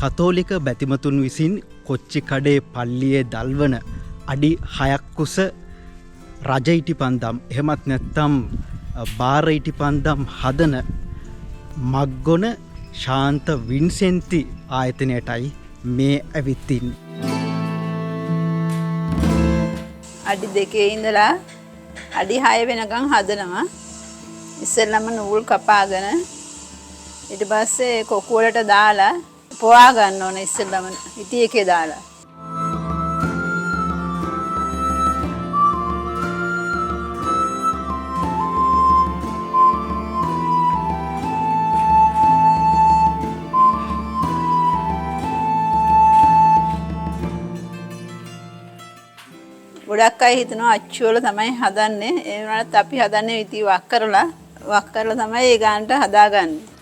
කතෝලික බැතිමතුන් විසින් කොච්චිකඩේ පල්ලියේ දල්වන අඩි 6ක් උස රජ ඉටිපන්දම් එහෙමත් නැත්නම් බාර ඉටිපන්දම් හදන මග්ගොන ශාන්ත වින්සෙන්ති ආයතනයටයි මේ ඇවිත් ඉන්නේ. අඩි 2 ඉඳලා අඩි 6 වෙනකන් හදනවා. ඉස්සෙල්ලම නූල් කපාගෙන ඊට පස්සේ කොකු වලට දාලා පොවා ගන්න ඕන ඉස්සෙල්ලම ඉටි එකේ දාලා. ගොඩක් අය හිතනවා අච්චු වල තමයි හදන්නේ. ඒ වුණාට අපි හදන්නේ ඉති වක් කරලා, වක් කරලා තමයි ඒ ගානට හදාගන්නේ.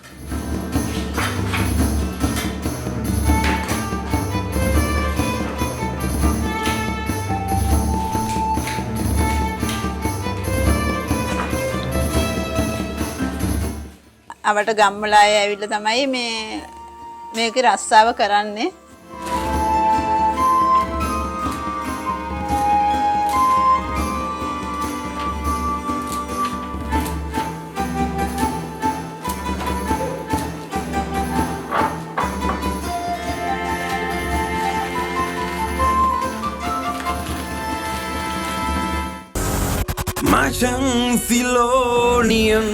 අවට ගම්වල අය ඇවිල්ලා තමයි මේකේ රස්සාව කරන්නේ. මචං සිලෝනියන්